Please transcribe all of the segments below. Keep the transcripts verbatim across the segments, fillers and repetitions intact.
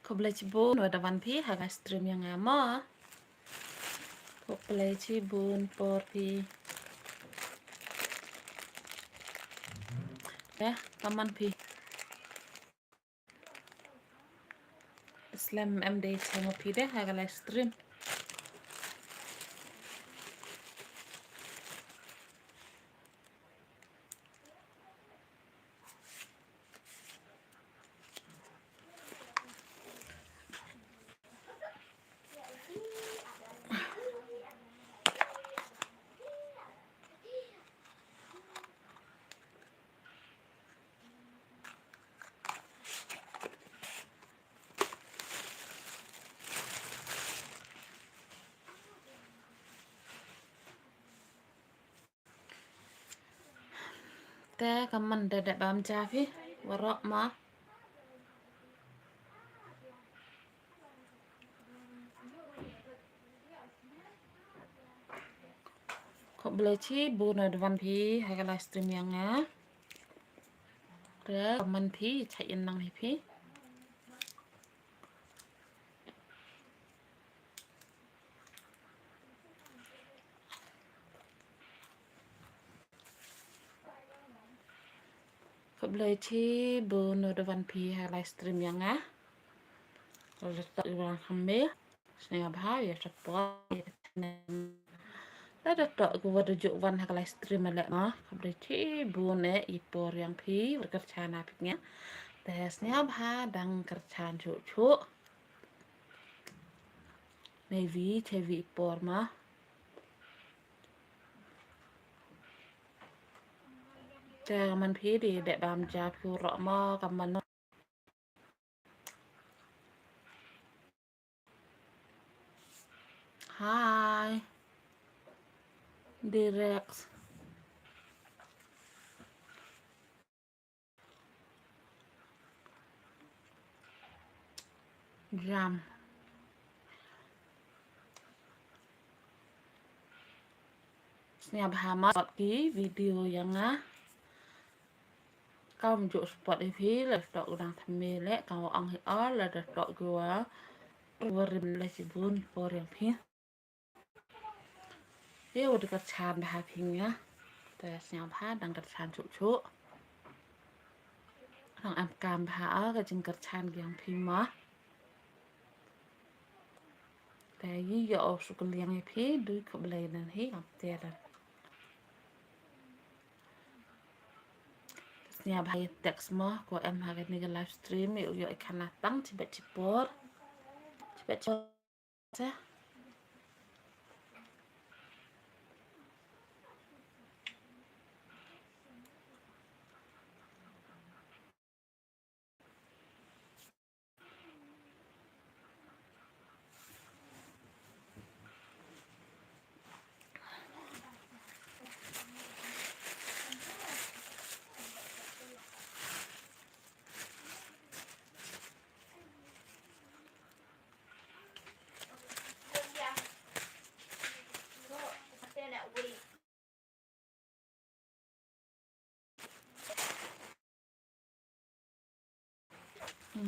Khublei chibun wat da wan phi ha ka live stream ïa nga mo. Khublei chibun por phi. Eh, comment phi. Slem em dei chemo phi de ha ka live stream. Te comment te dep bam ja phi waroh ma. Khublei chibun wat da wan phi ha ka live stream ïa nga. Te comment phi cha in nang hi phi. Khublei chibun wat da wan phi ha live stream ïa nga. Khublei chibun ha ka live stream ïa nga. Lada toh kiwa da ju wan ha ka live stream leh ma. Khublei chibun eh i por ïa phi wat kyrchan ha phi nga. Te sngewbha dang kyrchan shuh shuh. Maybe chewi i por ma. Te comment phi dei dep bam ja phi waroh ma comment. Hi. Direct. Jam. Sngewbha ma support ki video ïa nga. Kam ju support ïa phi lada toh u dang thymmai leh kam ong hi ol lada toh kiwa. Warim leh chibun por ïa phi. Ïa wat kyrchan bha phi nga. Te sngewbha dang kyrchan shuh shuh. Dang em kam bha ka jingkyrchan ïa phi ma. Te ïa u sukliang ïa phi dei khublei nan hi ngam te dan. Sngewbha ïa text mo ko em ha kane ka live stream ïa u ïoh i khana tang chibet chipor. Chibet chipor.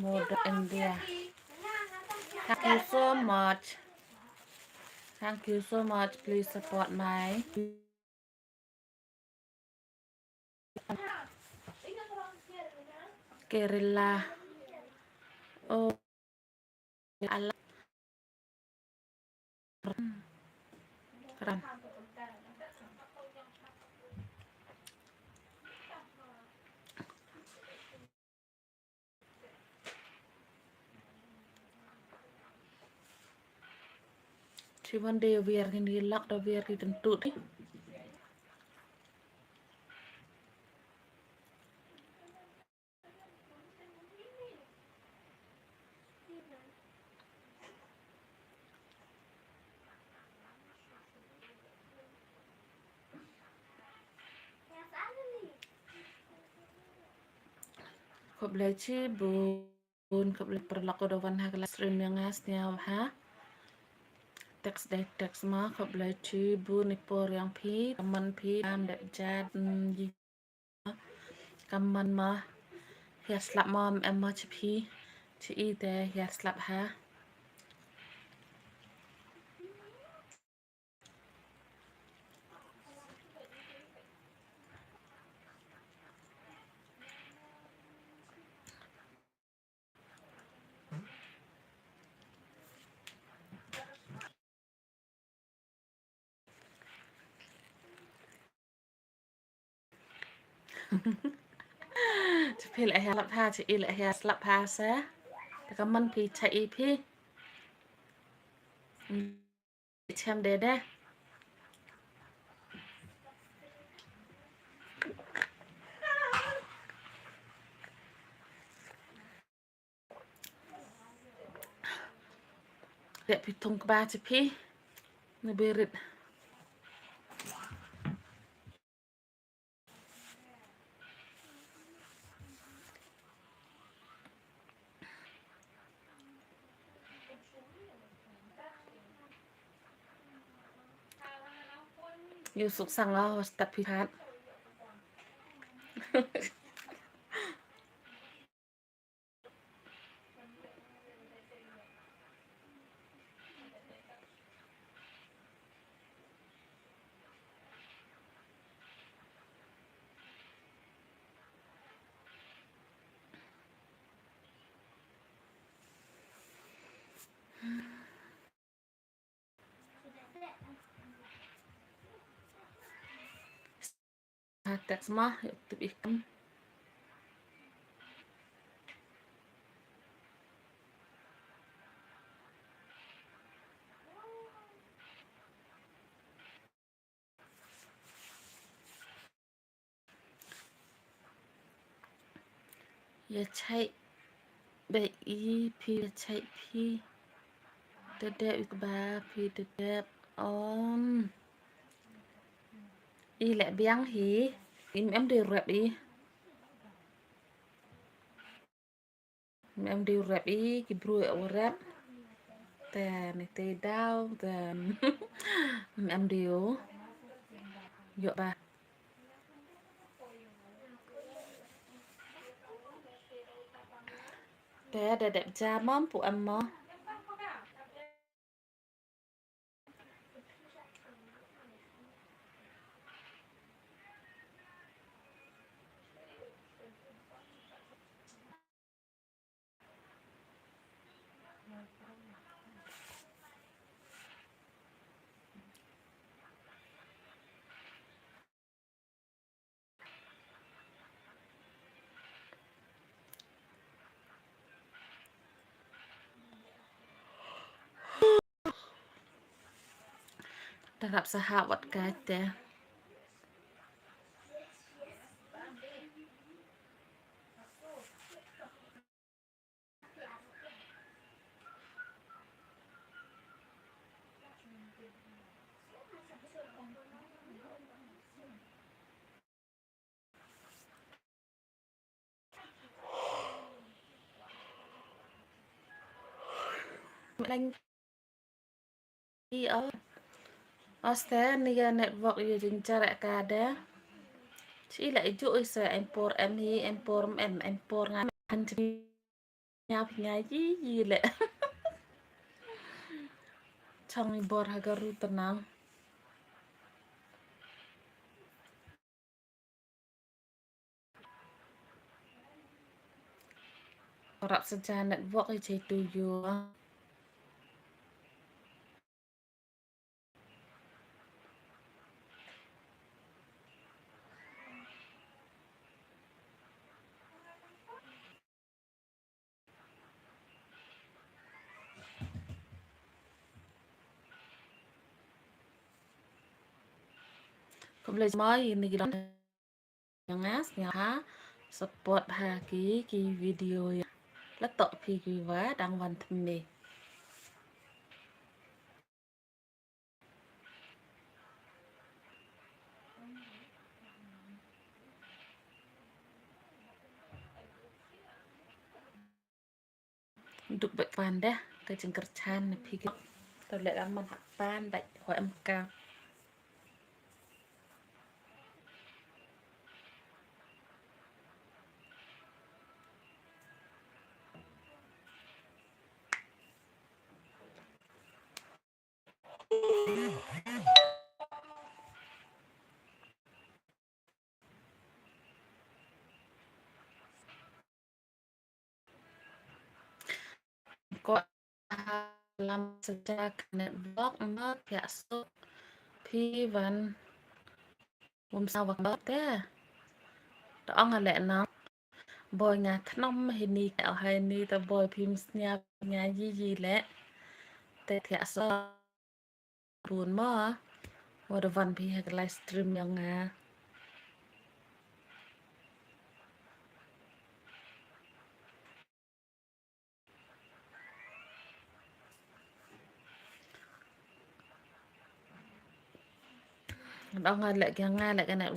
Mother India. Thank you so much. Thank you so much. Please support my Kerala. Oh, Allah. Kram. Chiwan de wiar kini lak da wiar ki kentut. Khublei chibun, khublei paralok uda wan ha ka live stream ïa nga sngewbha. Text dei text ma, khublei chibun i por ïa phi, comment phi, am dep jat, mm, yi. Comment ma, ïa slap ma, em ma cha phi. Chi i te hiar slap ha. Chi phi leh hiar slap ha, chi i leh hiar slap ha se. Te ka man phi cha i phi. Chem de de. Leh phi thung kba chi phi. Nga birit. Yu suk sang la hos tap phi hat. Ha, text ma, ïa tip ih kam. Ïa chait ba i phi, ïa chait phi. Te dep i kba phi te dep. Om. I leh biang hi. Im em dei rep i. Im em dei rep i, ki briew ïa u rep. Te ni te daw, te im em dei u. Ïoh ba. Te da dep ja mom pu em mo. Te rap sa ha wat ka te. Leng i o. Oste ni ga network ïa jingjar ka da. Chi la i ju i se em por em hi, em por em, em por nga han chi. Nya phi nya yi yi leh. Chang i bor ha ka ru tenang. Rap sa ja network i chei tu yu. Khublei shibun ïa kine ki long nga sngewbha support ha ki ki video ïa la toh phi ki wa dang wan thymme. Duk bad pan dah ka jingkyrchan na phi. Tau leh lam man hak pan bad ho em ka. Lam sa ja ka network ma phi ïa suk phi wan wym sa wak bok te. Ta ong a leh nang. Boi nga thnam hini ka oh hini ta boi phim snia nga yi yi leh. Te thiah sa bun mo. Wa da wan phi ha ka live stream yong nga. Dong nga lek yang nga lek nga.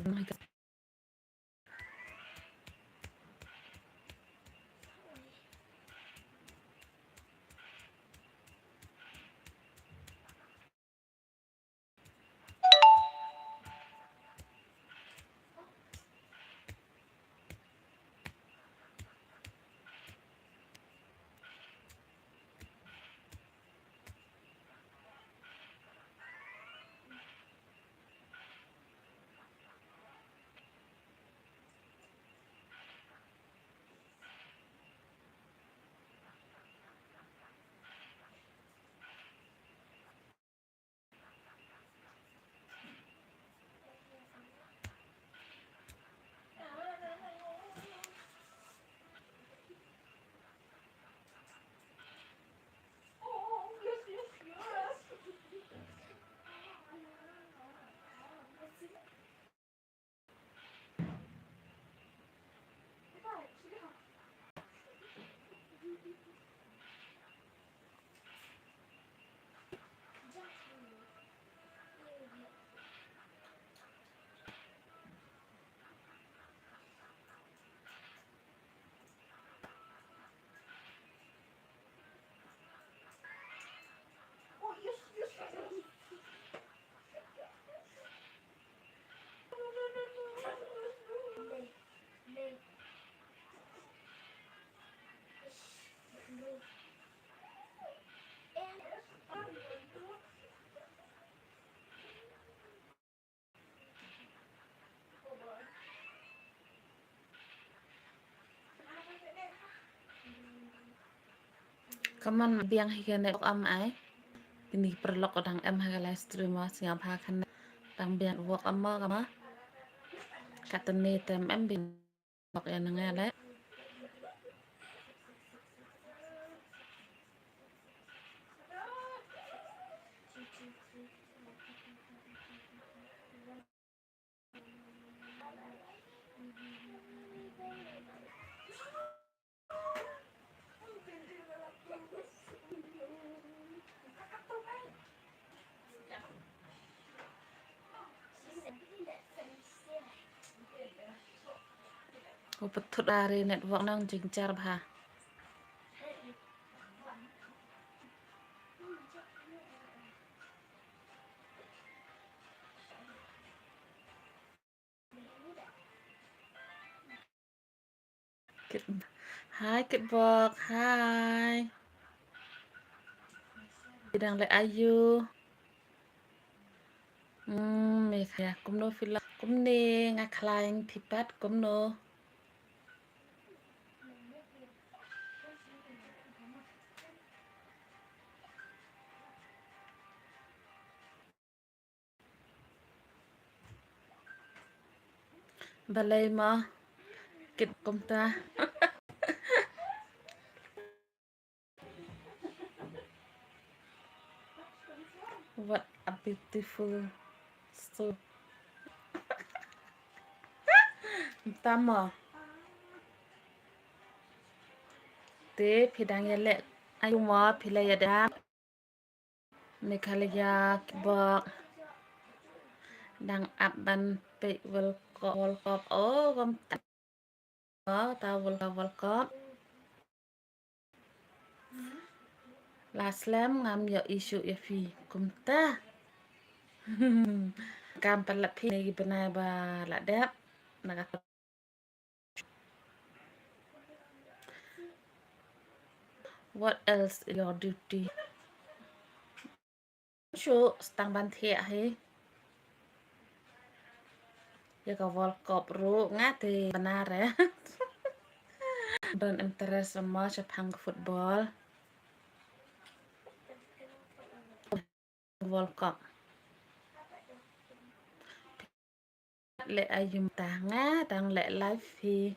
Kaman biang hi ka network am ai. Kini paralok dang em ha ka live stream ma sngap ha kane. Dang biang network am ma kama. Katne tem em biang network ïa nga le. U pathut are network nang jingjar bha. Kit-, hi Kitbok, hi. Phi dang leh aïu? Hmm, me kha kumno phi la, kumne nga khlaiñ phi pat kumno. Balei ma kit kumta. What a beautiful soul. Tama. Te phi dang ïaleh aïu ma phi la ïada. Meghalaya Kitbok dang ap ban peit World Cup, World Cup. Oh, kumta. Oh, ta World Cup, World Cup. La slem ngam ïoh issue ïa phi kumta. Kam pat la phi ne ki bnai ba la dep na ka What else your duty? Shu stang ban thiah hi. Ïa ka World Cup ruh nga te bana re. Don interest mo shaphang football. World Cup. Leh aïu mynta? Nga dang leh live hi.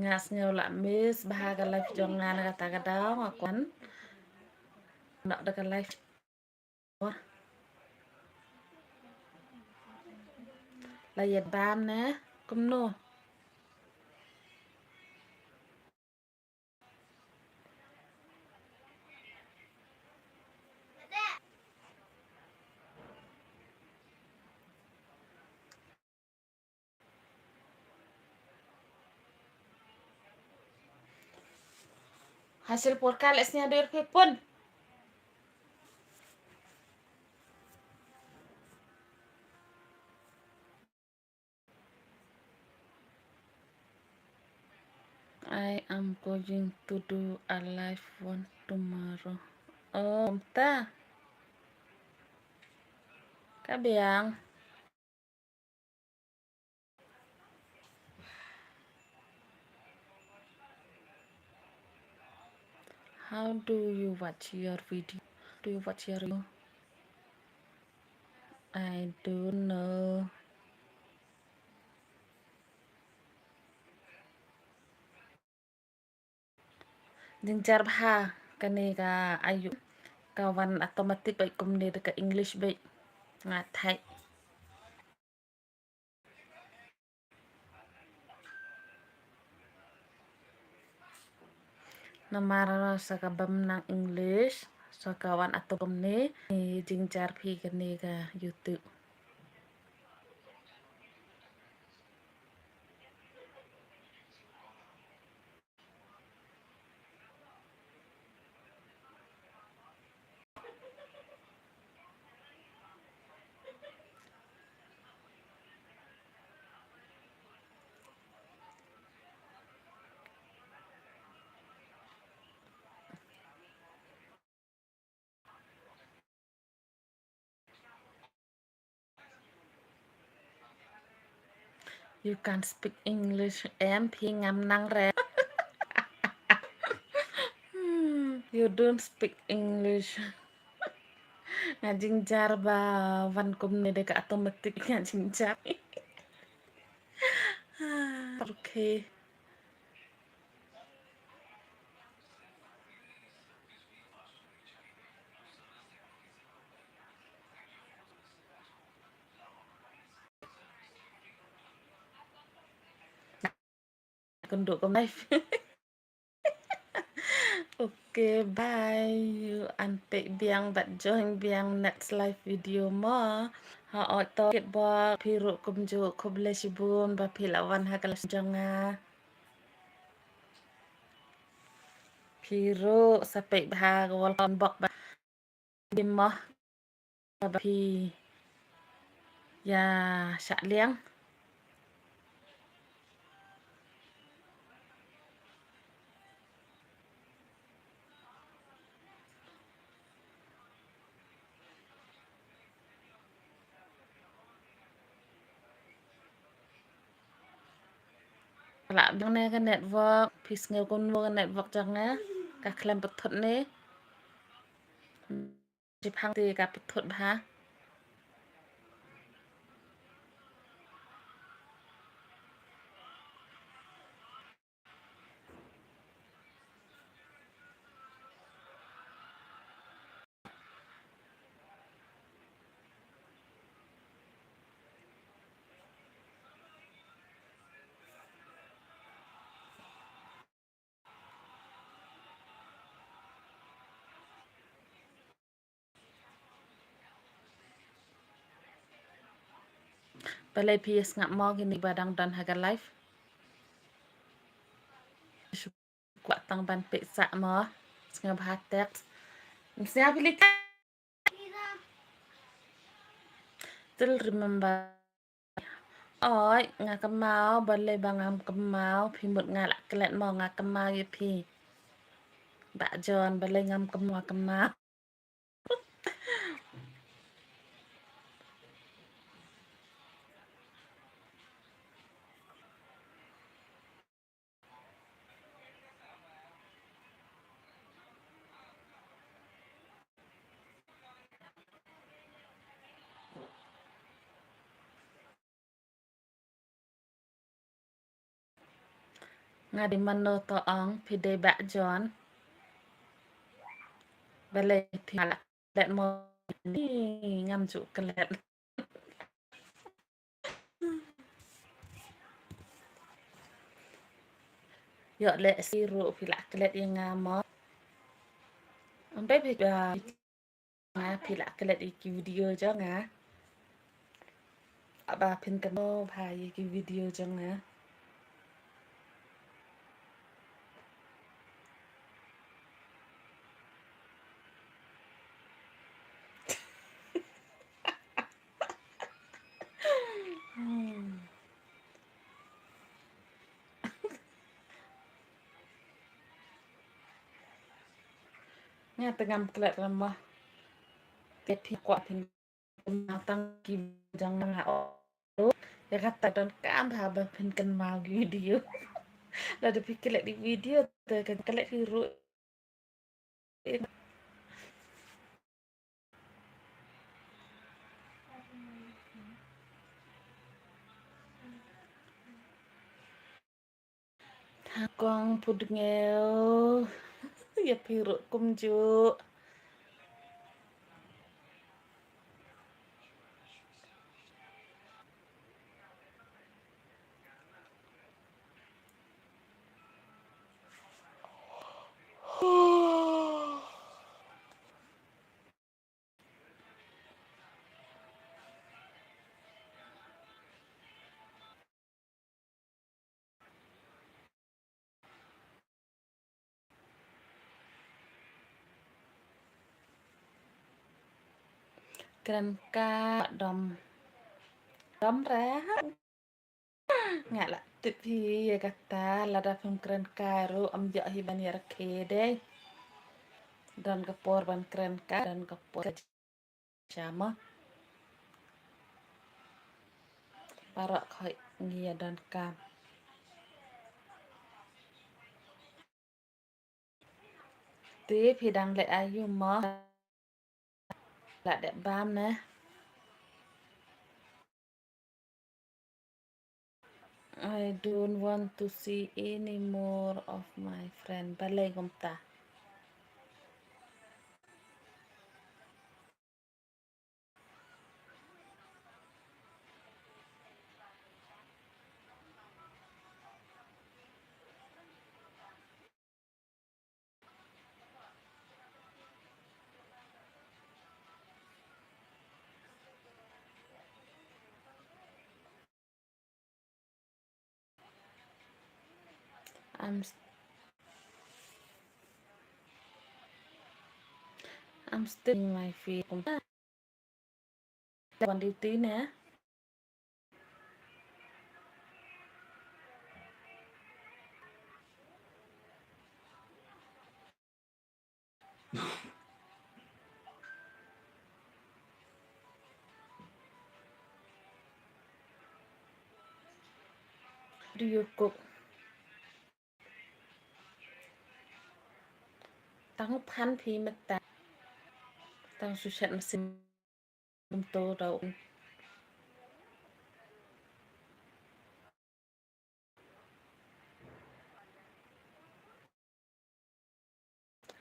Nga sngew la miss bha ka live jong nga na kata ka daw, nga kwah noh da ka live. La ïa bam ne kumno? Hasil por ka leh sñiaw dur phi pun. I am going to do a live one tomorrow. Oh, mynta. Ka biang. How do you watch your video? Do you watch your video? I don't know. Jingjar bha kane ka ayu, ka wan automatic bha kumne da ka English bha. Nga thait. Namar sa ka bym nang English, sa ka wan ato kumne, ni jingjar phi kane ka YouTube. You can't speak English, em, phi ngam nang re. Hmm, you don't speak English. Nga jingjar ba wan kumne da ka automatic nga jingjar. Okay. Kynduh kum live. Okay, bye. Unpek biang bad join biang next live video mo. Ha, oi to kit bok, phi ruh kumjuh, khublei shibun ba phi la wan ha ka live jong nga. Phi ruh sa peit bha ka welcome bok ba. Bim mo ba phi ïa shah liang. Lah biang ne ka network, phi sngew kumno ka network jong nga, ka khlem pynthut ne. Jiphang te ka pynthut bha. Balei phi ïa sngap mo kine ba dang don ha ka live? Kwah tang ban peit sah mo. Sngewbha text. Sngewbha phi leit. Still remember. Oi, nga kynmaw, balei ba ngam kynmaw, phi mut nga la klet mo, nga kynmaw ïa phi. Bah John, balei ngam kynmaw, kynmaw. Nga dei mano to ong phi dei Bah John. Balei phi la klet mo ni ngam ju klet. Ïoh leh si ruh phi la klet ïa nga mo. Ampe phi, ah, nga phi la klet ïa ki video jong nga. Aba phin kynmaw bha ïa ki video jong nga. Hmm. Nga te ngam klet lama. Te phi kwah phin kynmaw tang ki jong nga o. Ïa kata don kam bha ba phin kynmaw ki video. Lada phi klet ki video te kan klet ki ruh. Thakong Pudngeu. Ïa phi ruh kumjuh. Kren ka dom. Dom re. Nga la tip hi ïa kata, lada phim kren kai ruh am ïoh hi ban ïa rakhe dei. Don ka por ban kren kai, don ka por ka jama. Baroh khoi ngi ïa don kam. Te phi dang leh aïu mo? La dep bam ne. I don't want to see any more of my friend. Balei kumta? I'm s-, I'm still in my feet. Wan duty ne. Do you cook? Tang phan phi mata. Tang su shat masin. Kumto dau.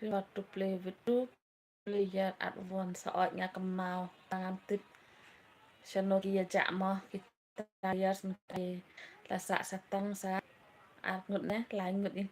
What to play with two player at once. Sa oi nga kynmaw tang ngam tip. Shano ki ïa jah mo ki players, mynta la sah sa tang sa ar ngut ne, lai ngut in.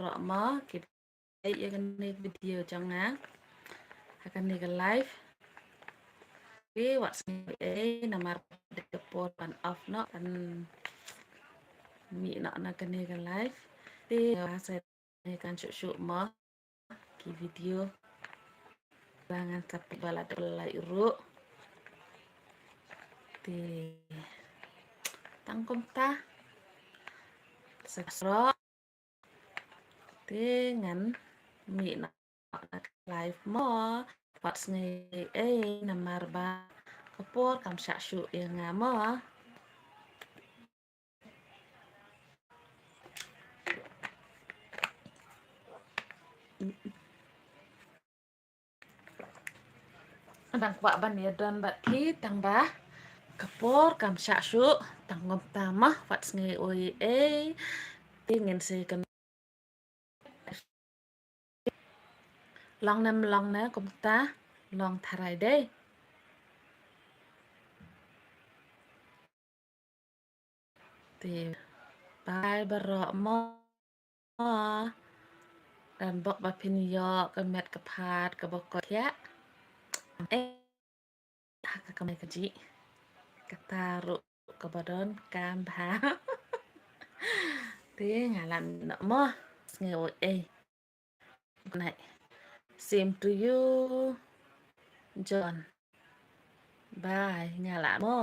baroh mo, ki ïa kane ka video jong nga ha kane ka live. Ki wat sngew ei namar ka por ban off noh, kan mih noh na kane ka live. Te nga sa kan shuh shuh mo ki video. Ba ngan sa pynbala da pynlait ruh. Te tang kumta. Sa sroh. Te ngan mih noh na ka live mo. Wat sngew ei namar ba ka por kam shah shuh ïa nga mo. Dang kwah ban ïa don bad phi tang ba ka por kam shah shuh, tang kumta mo, wat sngew ei ei. Te ngin sa ïa kynmaw long ne ym long ne kumta, long tharai dei. Te bye baroh mo. Don bok ba phin ïoh ka met ka phad kaba koit thiah. Eh, ha ka kamai kajih. Kata ruh kaba donkam bha. Te nga lah noh mo. Sngew ei. Good night. Same to you, John. Bye. Nga lah mo.